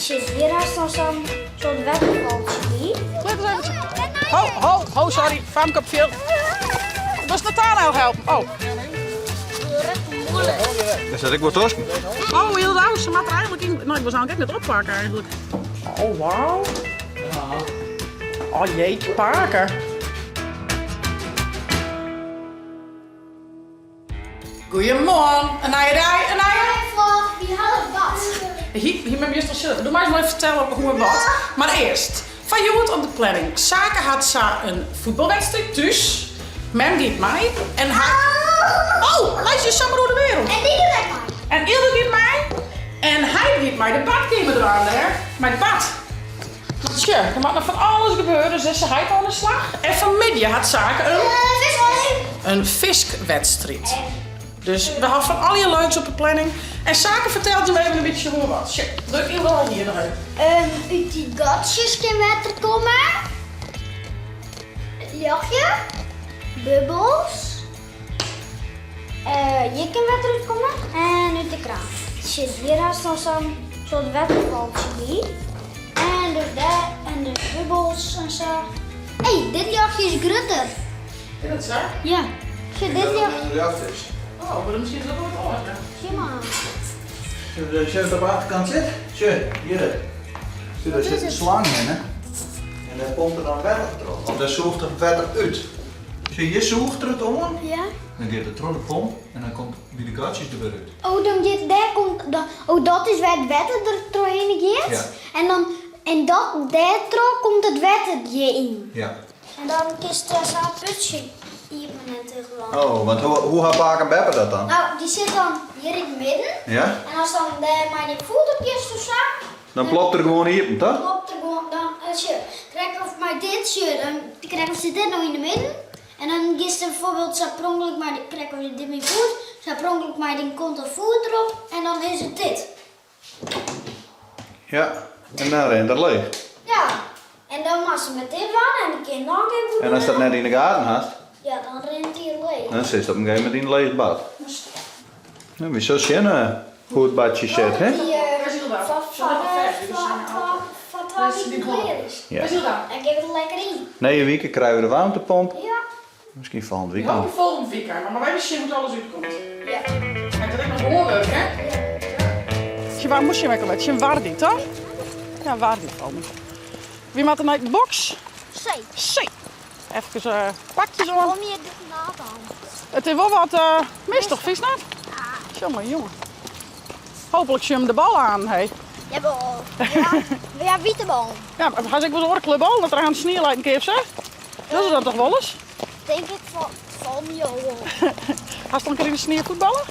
Sjoch, hjir hast dan sa'n soart wetterfaltsje by. Lit ris even. Ho, ho, ho, sorry. Famke op fjild. Wolst Nathanael helpen? Oh. Dêr sit ek wat tusken. Oh, Hilda, se moat der eigentlik yn. No, ik wol se eigentlik ek net oppakke eigentlik. Oh, wauw. Oh jeetje, pake. Goeiemoarn, in nije dei, in nije vlog. Wy hawwe wat. Hier, hier mei meastal sille. Doe meist mar even fertelle hoe en wat. Mar earst, foar hjoed op de planning. Sake hat sa in fuotbalwedstriid thús. Mem giet mei en ha. Oh, leit je samar oer de wereld. En dy giet ek mei. En Ilde giet mei. En hy giet mei de badkeamer dwaan dêr. Mei it bad. Want sjoch, der moat noch fan alles gebeure, dus dizze heit oan de slach. En fanmiddei hat Sake in fiskwedstriid. Dus we ha fan allegear leuks op de planning. En Sake fertelt jim even in bytsje hoe en wat. Sjoch, druk Ilde al hier noch even. Ut dy gatsjes kin wetter komme. It ljochtje, bubbels. Hjir kin wetter út komme en út de kraan. Sjoch, hjir hast dan sa'n soart wetterfaltsje by. En dus dêr en dus bubbels en sa. Hé, dit ljochtje is grutter. Is dat sa? Ja. Sjoch, dit ljochtje. Oh, maar miskien is dat wol wat oars, ja. Sjoch mar. Sjoch wat op de achterkant sit? Sjoch, hjir. Sjoch, dêr sit in slang hinne. En dêr pompt er dan wetter troch. Of dêr sûcht er wetter út. Sjoch, hjir sûcht er it oan. Ja. Dan giet it troch de pomp en dan komt by de gatsjes der wer út. Oh, dan giet dêr komt dan, oh dat is wêr't it wetter der trochhinne giet. Ja. En dan en dat dêrtroch komt it wetter hjir yn. Ja. En dan kinst sa in putsje iepen en ticht dwaan. Oh, want hoe, hoe ha pake en beppe dat dan? No, dy sit dan hjir yn it midden. Ja. En ast dan dêr mei dyn foet op giest of sa. Dan plopt er gewoan iepen, toch? Dan plopt er gewoan, dan, sjoch, krekt of mei dit, sjoch, dan krekt of sit dit no yn de midden. En dan giest der bijvoorbeeld sa per ûngelok mei, krekt of dit myn foet, sa per ûngelok mei dyn kont of foet derop en dan is it dit. Ja, en dan rint er leech. Ja, en dan moatst met dit dwaan en dan kin noch even En ast dat net yn de gaten hast? Ja, dan rint hy leech. Dan sitst op in gegeven momint yn in leech bad. Nou, wy sille sjen hoe't it badsje sit, hè? Ja. Dan gean we der lekker yn. Nije wike krije we de waarmtepomp. Ja. Miskien folgjende wike al. Hoopje folgjende wike, mar mar even sjen hoe't alles útkomt. Ja. Hy hat ek noch oar wurk, hè? Ja. Waar moast je ek alwer? Tsjin Wardy, toch? Ja, Wardy falt my. Wy moatte nei de boks. C. C. Efkes pakjes oan. Kom je de naad aan? It is wol wat mistich, fynst net? Ja. Jonge, jonge. Hooplik sjogge de bal aan, hey. Jawel. Ja, ja, wite bal. Ja, maar hast ek wol oare clubbal dat der aan snie leit in kear of sa? Dat is dat toch wolris? Tink ik fal my al wol. Hast al in kear yn de snie fuotballe?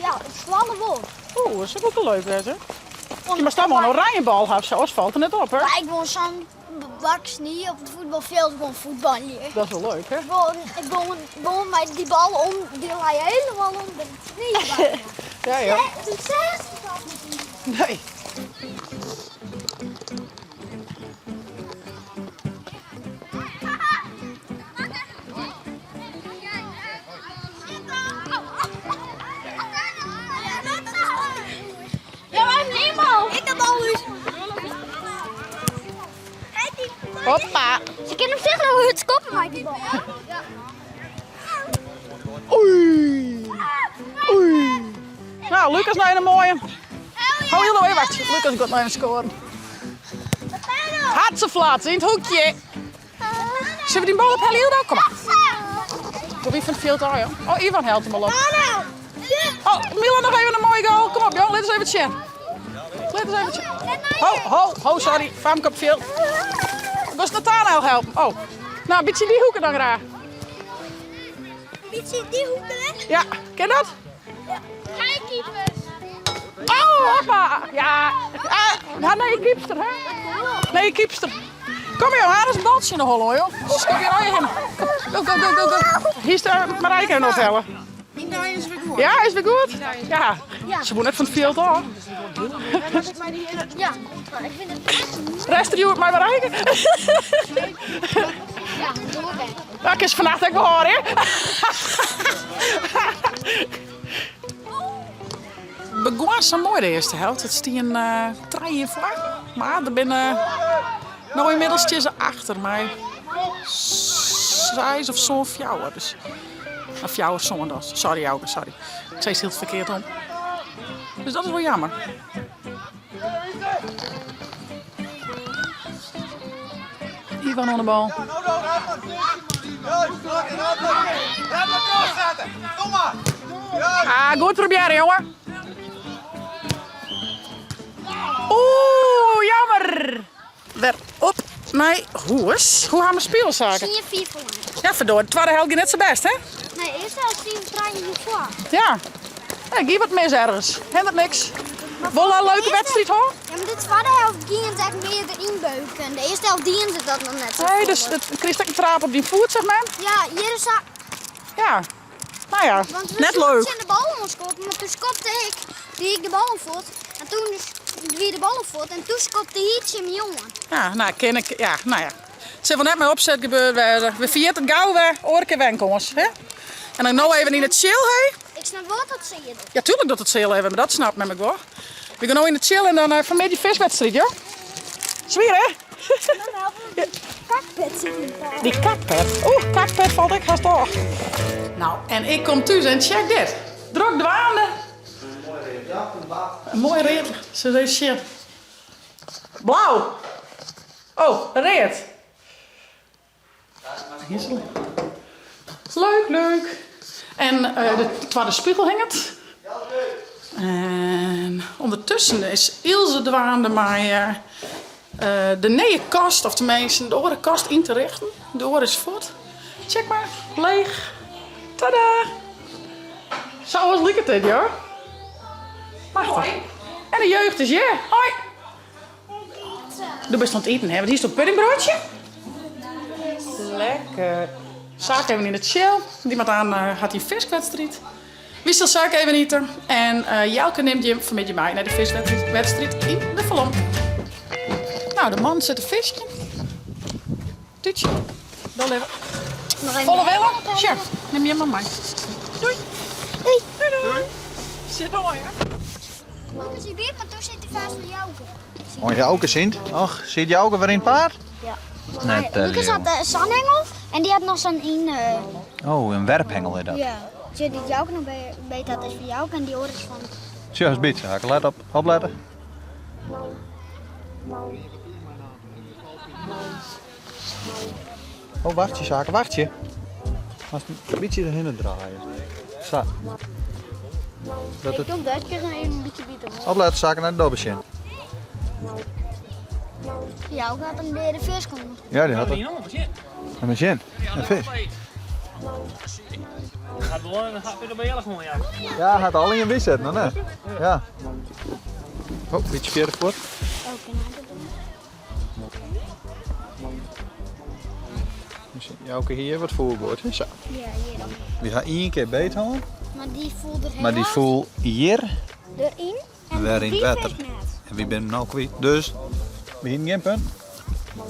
Ja, it skoalle wol. Oeh, dat soe ek wol leuk wêze. Je moatst dan wol in oranje bal ha, oars falt er net op, hè? Ja, ik wol sa'n bak snie op it fuotbalfjild gewoan fuotbalje. Dat is wol leuk, hè? Gewoan, gewoan, gewoan mei dy bal om, dy lei helemaal ûnder de snie. Ja, ja. Nee. Hoppa. Ze kunnen op zich nog hurd skoppen mei dy bal. Oei. Oei. Nou, Lucas nei in moaie. Hou hiel even wacht. Lucas giet nei in skoaren. Hatseflats yn it hoekje. Sille we dyn bal ophelje, Hildo? Kom mar. Kom wie fan it fjild ôf, jong. Oh, Ivan helpt him al op. Oh, Milan noch even in moaie goal. Kom op, jong. Lit ris even sjen. Lit ris even sjen. Ho, ho, ho, sorry. Famke op it fjild. Wolst Nathanael helpen? Oh. Nou, in bytsje dy hoeke dan graach. In bytsje dy hoeke, hè? Ja, kin dat? Ja. Keepers. Oh, hoppa. Ja. Ah, nee, keepster, hè? Nee, keepster. Kom joh, haal eens een baltsje in de holle, joh. Skop je rij hin. Go, go, go, go, go. Hier is de Marijke even ophellen. Myn dei is wer goed. Ja, is wer goed? Ja. Ja. Se woe net fan it fjild ôf. Ja, ik fyn it echt. Rest der hjoed mei Marijke? Ja, doe ik. Dat kinst fannacht ek wol hâlde, hè? begon sa moai de earste helte. It stien 3-1 foar. Mar der binne no ynmiddels stean se achter mei seis of sân fjouwer. Dus of fjouwer sân dat. Sorry Jouke, sorry. Ik sei it hiel ferkeard om. Dus dat is wol jammer. Ivan oan de bal. Ah, goed probearre, jonge. Oeh, jammer. Wer op nei hûs. Hoe ha we spile, Sake? 10-4 foar. Ja, ferdorie. De twadde helte gie net sa bêst, hè? Nee, earste helte 10-3 foar. Ja. Ja, gie wat mis ergens. Hindert niks. Wol in leuke wedstriid hân? Ja, mar de twadde helte giene se ek mear deryn beuken. De earste helte diene se dat noch net sa Nee, dus folle. it krijst ek in traap op dyn foet, zeg maar. Ja, hjir is sa. Ja. Nou ja, Want we net soene leuk. tsjin de bal oanskoppen, mar toen skopte ik, die ik de bal fuort. En toen wie de bal fuort en toen skopte hy tsjin my oan. Ja, nou, kin ik, ja, nou ja. It sil wol net mei opset gebeurd wêze. We ferjitte it gau wer, oare kear wer in kâns, hè? En dan no even yn it tsjil, hé? Ik snap wol dat sear docht. Ja, tuurlijk docht it sear even, mar dat snapt mem ek wol. We gaan no yn it tsjil en dan fanmiddei fiskwedstriid, joh. Swier, hè? Dan helpen we die kakpet zit in de Die kakpet? Oeh, kakpet falt ek hast ôf. Nou, en ik kom thús en check dit. Drok dwaande. Een mooi read. Zullen we even zien. Blau. Oh, read. Leuk, leuk. En de twadde spiegel hinget. En ûndertusken is Ilse dwaande mei de nije kast, of teminsten de oare kast yn te richten. De oare is fuort. Check mar, leech. Tada! Sa oars liket dit, joh. Prachtich. En de jeugd is hjir. Hoi! Do bist oan it iten, hè? Want hier is toch puddingbroodje? Lekker. Saak even yn de tsjil. Dy moat aan, hat dy fiskwedstriid. Wy sil Saak even ite. En Jelke nimt jim fanmiddei mei nei de fiskwedstriid yn de Falom. Nou, de man sit te fiskjen. Tútsje, dan live. Folle wille? Sure, nim jim mar mei. Doei. Doei. Doei doei. Sit moai, hè? Lucas, je weet, maar toen zit de vaas van Jouke. Oh, Jouke sint? Och, sit Jouke wer yn it paad? Ja. Net, eh, Lucas had uh, zo'n hengel en die had nog zo'n in. Uh, oh, een werphengel is dat. Ja. Zit die Jouke nog bij, bij dat is van Jouke en die oor is van. Sjoch, is bytsje. Let op, opletten. Oh, wachtsje, Sake, wachtsje. Moatst in bytsje derhinne draaie. Sa. Dat it... Ik kom dat keer even in bytsje beter. Opletten, Sake, nei de dobbe sjen. Jouke hat in deade fisk hân. Ja, dy hat er. En sjen, in fisk. Hat wol in hân, ja. Ja, hat al ien byset, noch net? Ja. Oh, bytsje fierder fuort. Jouke hier wat foer Zo. Ja, hier dan. We ha ien kear beet hân. Mar dy foel der Mar dy foel hjir deryn en wer yn it wetter. En wy binne him no kwyt, dus we hienen gjin punt.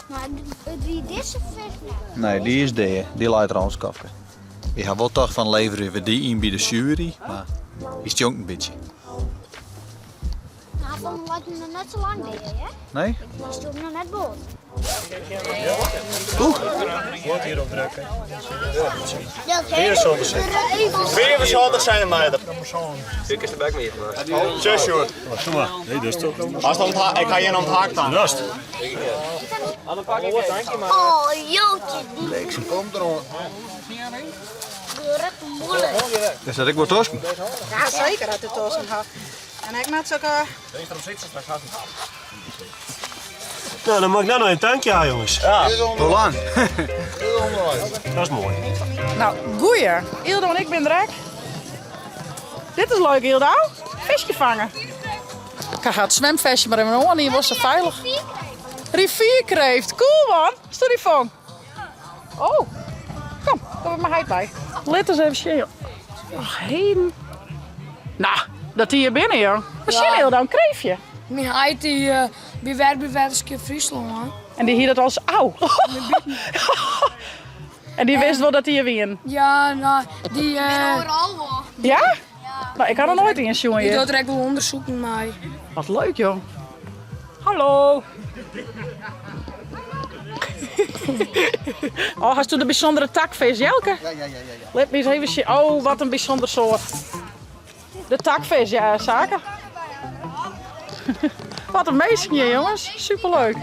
Mar it wie dizze fisk net. Nee, dy is dea. Dy leit der al in skoftke. Wy ha wol tocht fan leverje we dy yn by de sjuery, mar hy stjonkt in bytsje. Nou, dan leit him noch net sa lang dea, hè? Nee? Die stond noch net boot. Oeh. Wat hierop drukken. Weer 75 centimeter. Ik is de bek mee gemaakt. Zes uur. Doe maar. Nee, dat is toch. Als het ik ga je om het haak staan. Last. Oh, jootje. Die Bliksem komt erom. moeilijk. Is dat ek wol tosken? Ja, seker hat it tosken ha. En ek net sokke... Nou, dan mag ik nou nog een tankje aan, jongens. Ja. Hoe lang? Dat is mooi. Nou, goeie. Ildo en ik bin der ek. Dit is leuk, Ildo. Fiskje fange. Ik ga it swimfestje mar even oan, hier wol sa feilich. Rivierkreeft, cool man. Is dat dy fong? Oh, kom, kom mei heit by. Lit ris even sjen, joh. Och, heden. Nou, dat dy hjir binne, joh. Mar sjen, Ildo, in kreeftje. Myn heit die uh, by wer by Wetterskip Fryslân. En dy hie dat als au. en dy wist wol dat dy hjir wienen. Ja, nou, die. Uh, Oeral wol. Ja? Ja. No, ik ha noch noait ien sjoen Dy hjir. docht der ek wol ûndersoeken mei. Wat leuk joh. Hallo. Oh, hast du de bysûndere takvis, Jelke? Ja, ja, ja, ja. ja. Lit my eens even sjen. Oh, wat in bysûnder soart. De takvis, ja, Sake. Wat in minsken hjir, jonges. Superleuk.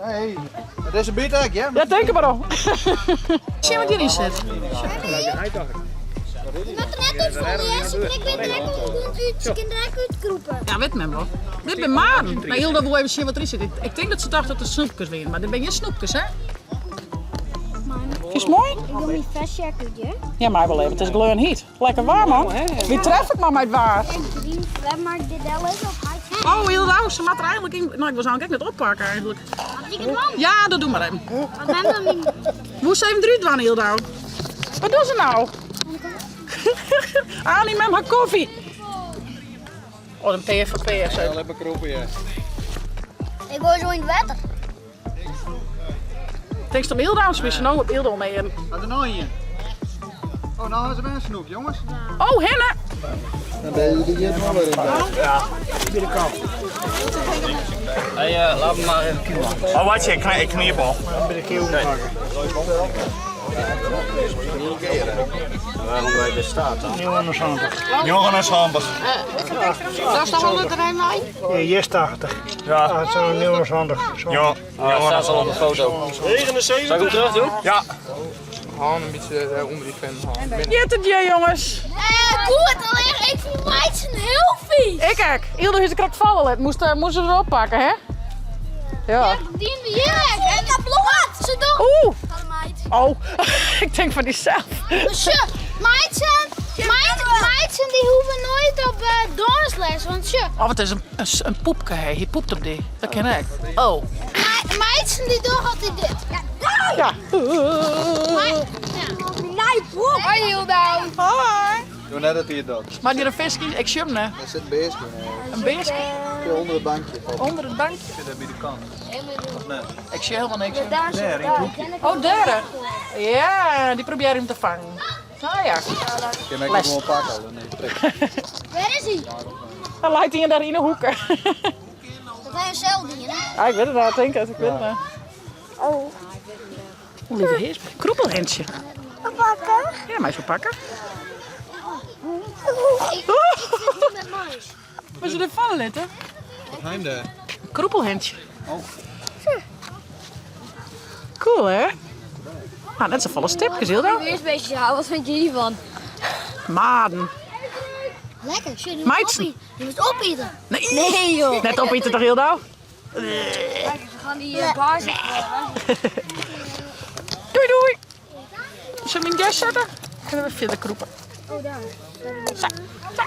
Nee, het is een byt ek, ja? Ja, tink der mar om. Sjen wat hjiryn sit. Je moat der net út falle, hè? Se kin der ek út, se kin der ek útkrûpe. Ja, wit men wol. Dit binne maden. No, Hilda wol even sjen wat deryn sit. Ik tink dat se tocht dat it snoepkes wiene, mar dit binne gjin snoepkes, hè? Fynst it moai? Ik doch myn festjack út, hear. Ja, mei wol even. It is gleon hyt. Lekker waarm, man. Wy treffe it mar mei it waar. Oh, Hilda, se moat der eigenlik yn. No, ik wol se eigenlik ek net oppakke eigenlik. Ja, dat doe mar even. Woest even derút dwaan, Hilda? Wat docht se no? Annie, mem har koffie. Oh, een PFP of zo. Ja, lekker kroppen, ja. Ik gooi zo in het water. Tinkst om Hilda of smyst se no op Hilda omhear? Hat der noch ien? Oh, no ha se wer in snoep, jonges. Oh, hinne! Dan ben je hier nog weer in. Ja. By de kant. Hey, laat me maar even kiel. Oh, wacht, ik ik kniep al. By de kiel pakken. Waarom wij er staat dan? 79. 79. Dat is toch al er een mei? Ja, hier is 80. Ja. Dat zijn 79. Ja. Oh, hij staat al op de foto. 79. Zal ik hem terug doen? Ja. Gewoon een beetje onder die fan. Jit het je, jongens. Goed, alleen ik voel mij heel vies. Ik ek. Hilda is de krekt vallen. Het moest, moest ze erop pakken, hè? Ja. Die hier. En dat bloed. Ze doen. Oeh. Oh, ik denk van die zelf. Meidsen die hoeven nooit op dansles, want sje, Oh, het is een poepke, hè. Hij poept op die. Dat ken ik. Oh. meidsen die doen altijd dit. Ja. Nee, poep. Hoi Hilda. Hoi. Doe net dat hier dat. Maar hier een visje, ik zie hem, hè. Daar zit een beestje. in. Een beestje Onder het bankje. onder het bankje. Zit daar bij de kant. Of net? Ik zie helemaal niks. Daar zit Daar, in het hoekje. Oh, daar. Ja, die probeer hem te vangen. Oh ja. Je mag hem gewoon pakken al. Nee, trek. Waar is hij? Dan lijkt hij daar in de hoeken. Dat hij een cel die, hè? Ja, ik weet het wel, ik denk het. Ik weet het wel. Oh. Lieve heer, kroepelhensje. Pakken? Ja, maar even pakken. Ik, ik zit nu met mais. Maar ze er vallen letten. Wat heim daar? Kroepelhensje. Cool, hè? Nou, net zo volle stipjes, Hilda. Eerst een beetje houden, wat vind je hiervan? Maden. Lekker, shit, je moet Meidsen. opeten. Je moet opeten. Nee, Nee, joh. Net opeten toch, Hilda? We gaan die baas. Doei, doei. Zullen we hem in jas zetten? Kunnen we verder kroepen. Oh, daar. Zo, zo.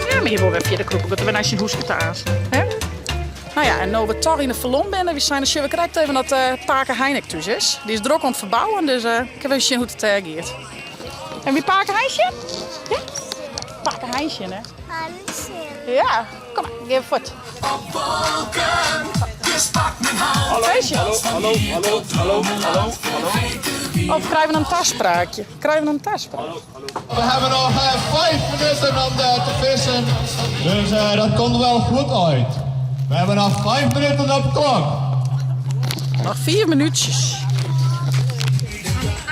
Ja, maar hier wil weer verder kroepen. Want we naar zijn hoesje te aas. Hè? Nou ja, en nu we toch in de verlom binnen, we zijn de we krijgt even dat Pake Heinek thuis is. Die is druk aan het verbouwen, dus ik heb even zien hoe het gaat. En wie Pake Heintje? Ja? Pake Heintje, hè? Ja, kom maar, geef voort. Feestje. Hallo, hallo, hallo, hallo, hallo. Of krijgen we een taspraakje? Krijgen we een taspraak? We hebben nog 5 minuten om te vissen, dus dat komt wel goed uit. We hebben nog 5 minuten op de klok. Nog 4 minuutjes.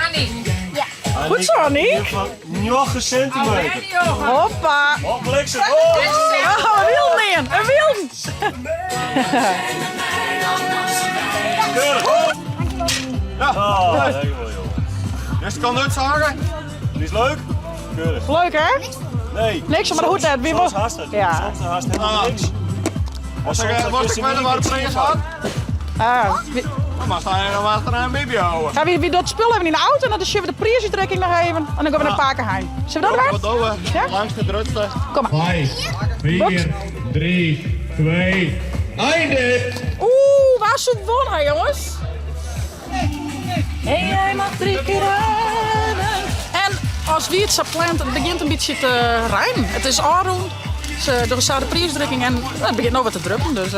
Annie. Ja. Goed zo, Annie. Nog een centimeter. Hoppa. Op bliksem. Oh. Oh, een wiel, man. Een wiel. Keurig. Ja. Oh, lekker wel, jongen. Dus het kan uitzagen. Die is leuk. Keurig. Leuk, hè? Nee. Niks, maar goed net. Wie Soms wil... haast het. Ja. Soms haast helemaal niks. Was ik, was ik met waar de prijs had? Ah, wie, Maar sta je nog achter een baby houden? ja, wie, wie dat spul hebben in de auto, en dan zullen we de prijsuitreiking nog even. En dan gaan we naar Pakenheim. Zullen we dat Wat doen? doen we? Ja? Langs de drukste. Kom maar. 5, 4, 3, 2, einde! Oeh, waar ze wonnen, jongens? Hey, jij mag 3 keer rijden. En als wie het zo plant, het begint een beetje te rijden. Het is Aron, ze de prijsdrukking en het begint nog wat te druppen, dus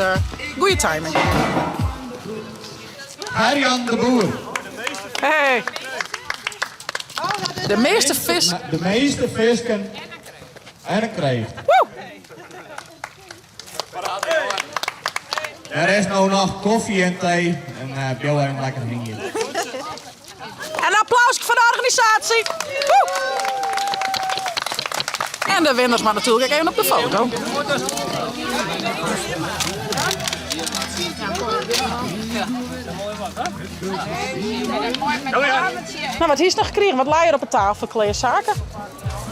goede timing. Herjan de Boer. Hey. Oh, dat De measte fisk. De measte fisken en in kreeft. Der is no noch kofje en tee en eh, bliuw even lekker hingjen. En applaus foar de organisaasje. En de winners mar natuerlik ek even op de foto. Nou, wat hiest noch krigen? Wat lei der op 'e tafel klear, Sake?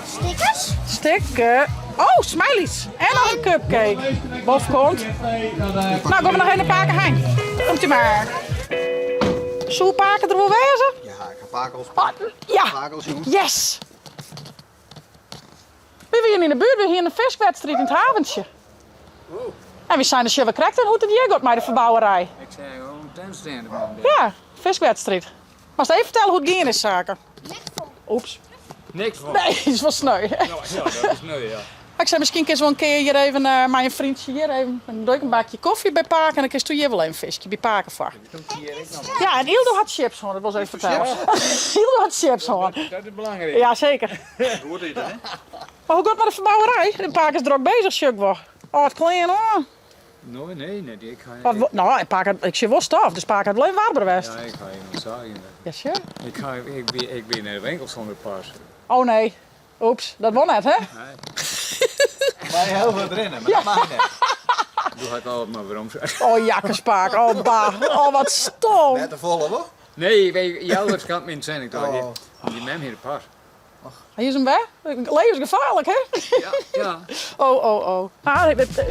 Stickers. Sticker. Oh, smileys. En noch in cupcake. Bof komt. Nou, komme we noch even nei pake Hein. Komt u mar. Soe pake der wol wêze? Ja, ik ha pake al Oh, ja. Pake al sjoen. Yes. Wy wiene yn de buert, wy hiene in fiskwedstriid yn it haventsje. En wy seine, sjogge we krekt even hoe't it hjir giet mei de ferbouwerij. Ik sei gewoon tent stean Ja, fiskwedstriid. Moatst even fertelle hoe't it gien is, Sake. Oeps. Niks fan. Nee, is wol sneu. Ja, dat is sneu, ja. Ik sei, miskien kinst wol in kear hjir even eh, mei in freontsje hjir even dan doch ik in bakje kofje by pake en dan kinst hjir wol even fiskje by pake foar. Ja, en Ildo hat chips hân, dat wol se even fertelle. Ildo hat chips hân. Dat is belangryk. Ja, seker. Goed ite, hè? Mar hoe giet it mei de ferbouwerij? Pake is drok beuzich, sjoch ik wol. Ald klean oan. No, nee, net. Ik ha. Wat, no, pake, ik sjoch wol stof, dus pake hat wol even warber west. Ja, ik ha even saken. Ja, sjoch. Ik, ha, ik, bin, ik bin nei de winkel sûnder pas. Oh nee. Oeps, dat wol net, hè? Nee. Mei heel wat rinne, mar dat mei net. Doe ha ik al mar werom. Oh, jakkespaak. Oh, bah. Oh, wat stom. Net te folle, wol? Nee, Jelbert kan min zijn. Ik dacht, Oh. die mem hier pas. Hy is him wer. Levensgefaarlik, hè? Ja, ja. Oh, oh, oh. Ah,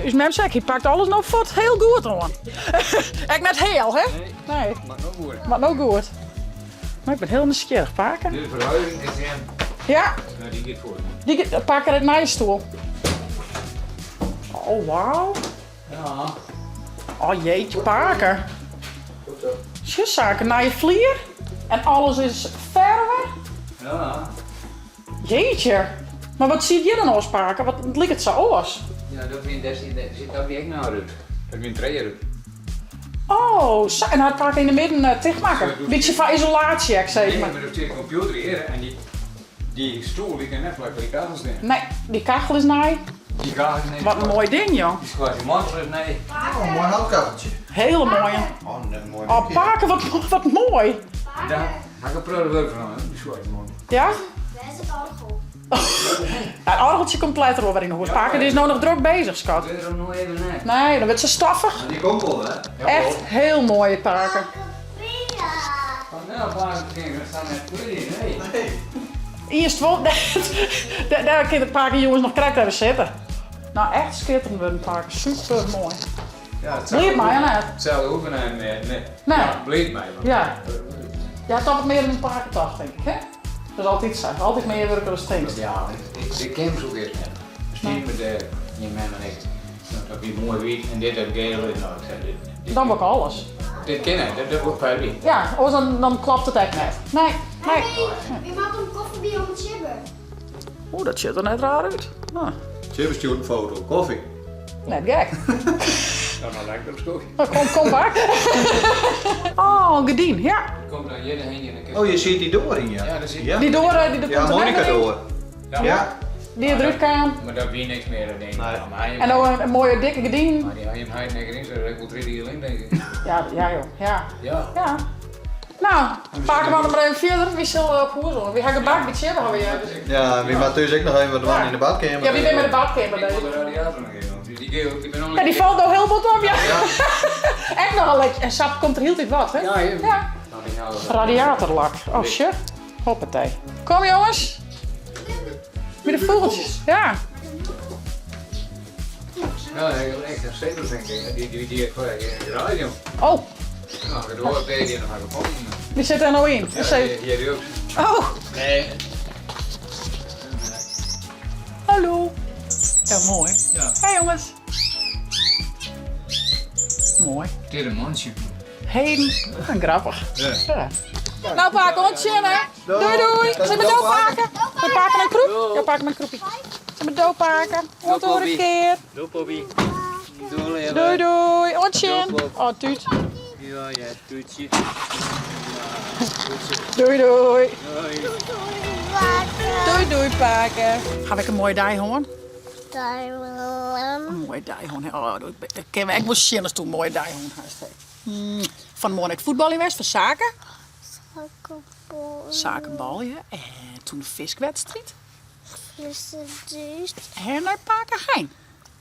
ús mem sei, hy pakt alles no fuort hiel goed oan. Ek net heal, hè? Nee. Nee. Mar no goed. Mar no goed. Mar ik bin hiel nijsgjirrich, pake. De verhuizing is hem. Ja. Nou, dy giet foar. Dy giet, pake it nije stoel. Oh, wauw. Ja. Oh jeetje, pake. Sjoch Sake, nije flier. En alles is ferve. Ja. Jeetje. Mar wat siet hjir dan oars, pake? Wat it liket sa oars. Ja, dat wie, dat zit dat wie ek nou rút. Dat wie in trije rút. Oh, sa. En hat pake yn de midden eh, tichtmakke. Bytsje foar isolaasje ek, sis Nee, mar. mar der stiet in kompjûter hjir en dy, dy stoel dy kin net flak by de kachel stean. Nee, dy kachel is nij. Dy kachel is nij. Wat in moai ding, joh. Dy skoat dy mantel is nij. Oh, in moai houtkacheltsje. Hele moaie. Oh, net in moai Oh, pake, wat, wat moai. Dêr ha ik in protte wurk fan hân, dy skoat dy mantel. Ja? Wêr is it oargel? Ja, it oargeltsje komt letter wol wer yn 'e hûs. Pake, dy is no noch drok bezich, skat. Wurdt er no even net. Nee, dan wurdt se stoffich. Dy komt wol, hè? Echt heel moai, pake. Nou, pake, kin ik sa net klear, nee. Earst wol, dêr kin it pake jonges noch krekt even sitte. No, echt skitterend wurden, pake. Super moai. Ja, it Bliid mei, net? Itselde hoeven en nee. Nee. Ja, bliid mei. Want Ja. Je hat toch wat mear dan in pake tocht, denk ik, hè? Dat is altyd sa. Altyd mear wurk as tinkst. Ja, ik, ik ken soe earst net. Miskien met de, je mem en ik. Nou, dat wie moai wyt en dit dat geel. Nou, ik sei, dit, dit, Dan wol ik alles. Dit kin net, dat, dat wol foarby. Ja, oars dan, dan klopt it ek net. Nee, nee. Wy moatte in kofje by om Tjibbe. Oeh, dat sjocht der net raar út. No. Tjibbe stjoert in foto. Kofje. Net gek. Nou, dan lijkt het op skofje. Nou, kom, kom bak. Oh, gerdyn, ja. Komt dan hjir heen en Oh, je ziet die doar yn, ja. Ja, daar zit ja. Die doar, eh, die der Die komt er net harmonica wer yn. doar. Ja. Die derút kaam. Mar dat wie niks mear, dat ding. Nee. Maar En no in, in moaie dikke gerdyn. Maar dy ha jim heit net in, dat ik wol 30 jier lyn, denk ik. Ja, ja joh, ja. Ja. Ja. No, pake moat mar even fierder. Wy sille op hûs oan. Wy ha gebak by Tjibbe ha wy even. Ja, wy moatte thús ek noch even wat dwaan yn de badkeamer. Ja, wy binne mei de badkeamer Ik wol beuzich. de radiator noch even, want dy geel, dy bin Ja, dy falt no hiel bot op, ja. Ek noch in lekje. En sa komt der hieltyd wat, hè? Ja, ja. Ja. Nou, dy helle. Radiatorlak. Oh, sjoch. Hoppatee. Kom jonges. By de fûgeltsjes, ja. Ja, ik ha zebra's denk ik. Die, die, die, die, die radio. Oh. Nou, ik doe het tegen nog even komen. Die sit der no yn. Ja, die, die ook. Oh. Nee. Hallo. Ja, moai. Ja. Hey jonges. Moai. Dit is in mantsje. Heden. Grappich. Ja. Ja. No pake, oant sjen hè. Doei doei. Sille we do pake? We pakke in kroep? Ja, pakke in kroepie. Sille we do pake? Oant oare kear. Doei Bobby. Doei Doei doei. Oant sjen. Oh, tút. Ja, ja, toetje. Doei doei. Doei. Doei doei pake. Ha we ek in moaie dei hân? In moaie dei hân. Oh, dat kinne we ek wol sjen ast in moaie dei hân hast. Hmm. Fan 'e moarn ek fuotbaljen west foar Sake. Sake balje en toen de fiskwedstriid. En nei pake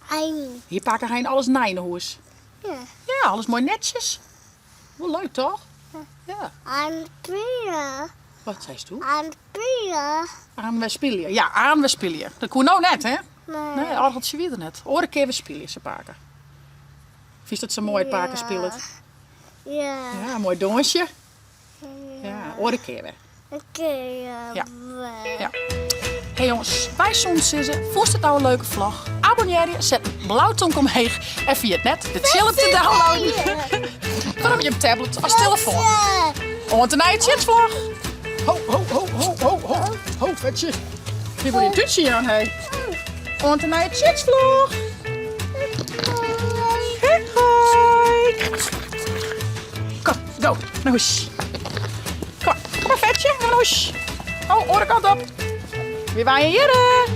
Hein. Hie pake Hein alles nij yn 'e hûs? Ja. Ja, alles moai netsjes. Wol leuk toch? Ja. Aan spylje. Wat seist do? Aan spylje. Aan wer spylje. Ja, aan wer spylje. Dat koe no net, hè? Nee. Nee, oargeltsje wie der net. Oare kear wer spylje, sei pake. Fynst it sa moai, it pake spilet? Ja. Ja, moai dânsje. Ja, oare kear wer. Oké, Ja. Ja. Hey jongens, wy soenen sizze, fûnst it no in leuke vlog? Abonnearje, set in blau tomke omheech en ferjit net de tsjilp te downloaden. Foar op jim tablet as telefoan. Oant de nije Tsjitsvlog! Ho, ho, ho, ho, ho, ho, ho, fetsje. Wie wol dyn tútsje jaan, hey? Oant de nije Tsjitsvlog! Hoi, hoi! Kom, go, nei hûs. Kom, kom mar Fetsje, we nei hûs. Oh, oare kant op. Wy meie hjirre.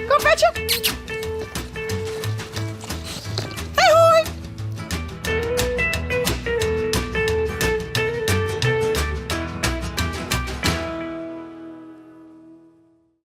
Kom Fetsje.